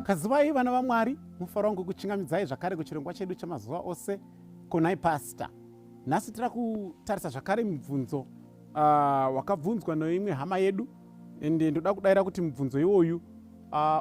Kazivai vana vaMwari, mufaro wangu kuchingamidzai zvakare kuchirongwa chedu chamazuva ose konai pastor. Nhasi tira kutarisa zvakare mubvunzo wakabvunzwa neimwe hama yedu, ende ndoda kudaira kuti mubvunzo iwoyu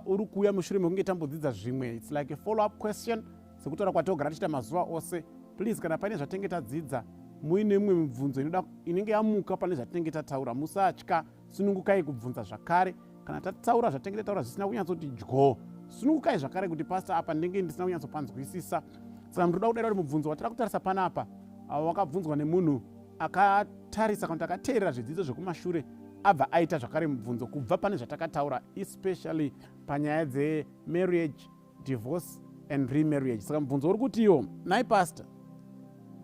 uri kuuya mushure mekunge tambodzidza zvimwe. It's like a follow up question sekutaura kwatogara tichiita mazuva ose. Please, kana paine zvatenge tadzidza muine imwe mibvunzo inenge yamuka pane zvatinenge tataura, musatya, sunungukai kubvunza zvakare. Kana tataura zvatenge tataura zvisina kunyatsoti dyo, sunungukai zvakare kuti pastor, apa ndinenge ndisina kunyatsopanzwisisa. Saka ndoda kudaira kuti mubvunzo watira kutarisa panapa wakabvunzwa nemunhu akatarisa kana kuti akateerera zvidzidzo zvekumashure, abva aita zvakare mubvunzo kubva pane zvatakataura, especially panyaya dzemarriage, divorce and remarriage. Saka mubvunzo uri kuti iwo, nai pastor,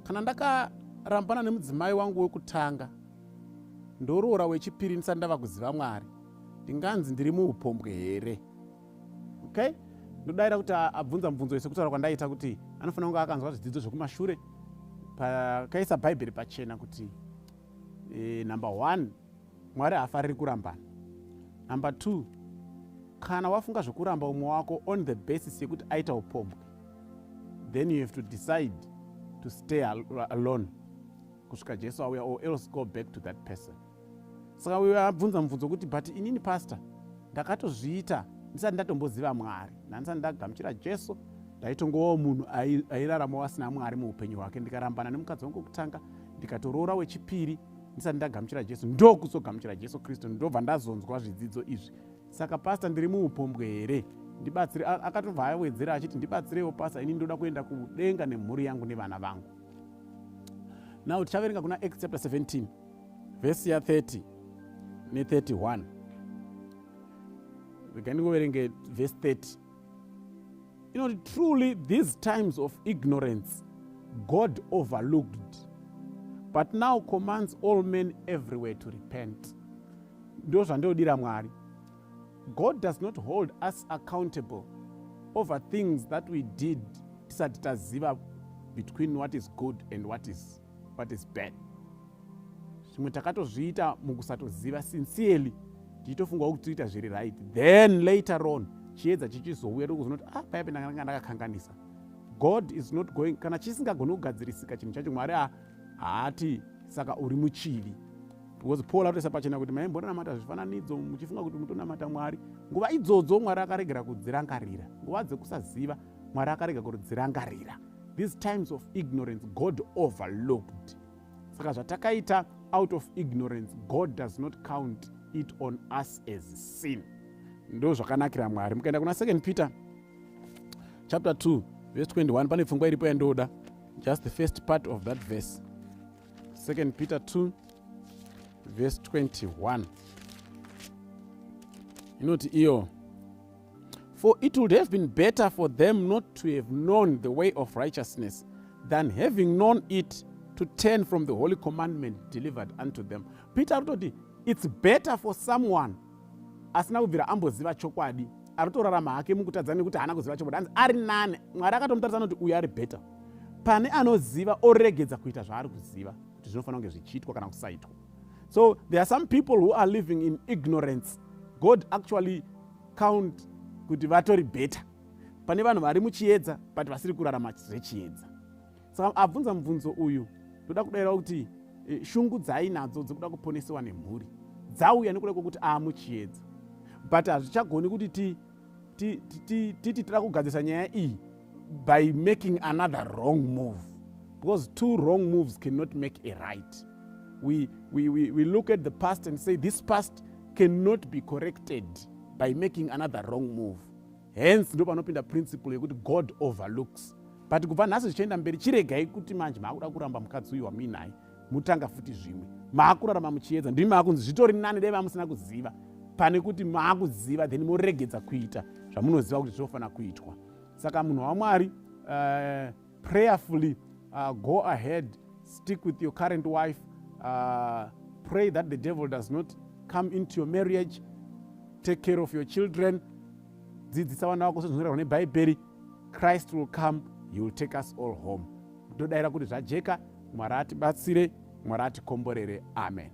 kana ndakarambana nemudzimai wangu wekutanga, ndoroora wechipiri ndisati ndava kuziva Mwari, ndinganzi ndiri muupombwe here? Okay, ndodayira kuti abvunza mubvunzo wese kutaura kwandaita kuti anofanira kunge akanzwa zvidzidzo zvekumashure pakaisa Bhaibheri pachena kuti number one, Mwari haafariri kurambana. Number two, kana wafunga zvekuramba umwe wako on the basis yekuti aita upombwe, then you have to decide to stay alone kusvika Jesu auya, or else go back to that person. Saka uyo abvunza mubvunzo kuti, but inini pastor, ndakatozviita ndisati ndatomboziva Mwari, ndandisati ndagamuchira Jesu, ndaitongovawo munhu airaramawo asina Mwari muupenyu hwake. Ndikarambana nemukadzi wangu wekutanga, ndikatoroora wechipiri ndisati ndagamuchira Jesu, ndokuzogamuchira Jesu Kristu, ndobva ndazonzwa zvidzidzo izvi. Saka pastor, ndiri muupombwe here? Ndibatsire. Akatobva awedzera achiti, ndibatsirewo pastor, ini ndoda kuenda kudenga nemhuri yangu nevana vangu. Now tichaverenga kuna Acts chapter 17 vhesi ya30 ne31. Regai ndingoverenge vhesi 30. Inoti, "Truly these times of ignorance God overlooked, but now commands all men everywhere to repent." Ndo zvandodira Mwari. God does not hold us accountable over things that we did tisati taziva between what is good and what is bad. Zvimwe takatozviita mukusatoziva, sincerely tichitofungawo kuti tiita zviri right. Then later on chiedza chichizouya, tokuzoona kuti, ah, paipe ndanga ndakakanganisa. God is not going, kana chisingagoni kugadzirisika chinhu chacho, Mwari haati saka uri muchivi, because Paul atoisa pachena kuti maimbonamata zvifananidzo muchifunga kuti mutonamata Mwari. Nguva idzodzo Mwari akaregera kudzirangarira. Nguva dzekusaziva Mwari akarega kudzirangarira. These times of ignorance God overlooked. Saka zvatakaita out of ignorance, God does not count it on us as sin. Ndo zvakanakira Mwari. Mukaenda kuna 2 Peter chapter 2 verse 21, pane pfungwa iripo yandoda, just the first part of that verse. 2 Peter 2 verse 21 inoti iyo, "For it would have been better for them not to have known the way of righteousness than, having known it, to turn from the holy commandment delivered unto them." Peter ari kutoti it's better for someone asina kubvira amboziva chokwadi, ari kutorarama hake mukutadza nekuti haana kuziva chokwadi. Anzi ari nane, Mwari akatomutarisa noti uyu ari better pane anoziva oregedza kuita zvaari kuziva kuti zvinofanira kunge zvichiitwa kana kusaitwa. So there are some people who are living in ignorance. God actually count kuti vatori better pane vanhu vari muchiedza but vasiri kurarama zvechiedza. Saka abvunza mubvunzo uyu, ndoda kudayirawo kuti shungu dzaainadzo dzekuda kuponesewa nemhuri dzauya nekuda kwokuti aamuchiedza, but hazvichagoni kuti titi tida kugadzirisa nyaya iyi by making another wrong move, because two wrong moves cannot make a right. We look at the past and say this past cannot be corrected by making another wrong move. Hence ndo panopinda principle yekuti God overlooks. But kubva nhasi zvichienda mberi, chiregai kuti manje maakuda kuramba mukadzi uyu wamuinaye, mutanga futi zvimwe, maakurarama muchiedza. Ndimi maakunzi zvitori nani dai vamusina kuziva pane kuti maakuziva then moregedza kuita zvamunoziva kuti zvinofanira kuitwa. Saka munhu waMwari, prayerfully go ahead, stick with your current wife, pray that the devil does not come into your marriage. Take care of your children, dzidzisa vana vako sezvinorehwa neBhaibheri. Christ will come, he will take us all home. Ndodayira kuti zvajeka. Mwari atibatsire, Mwari atikomborere. Amen.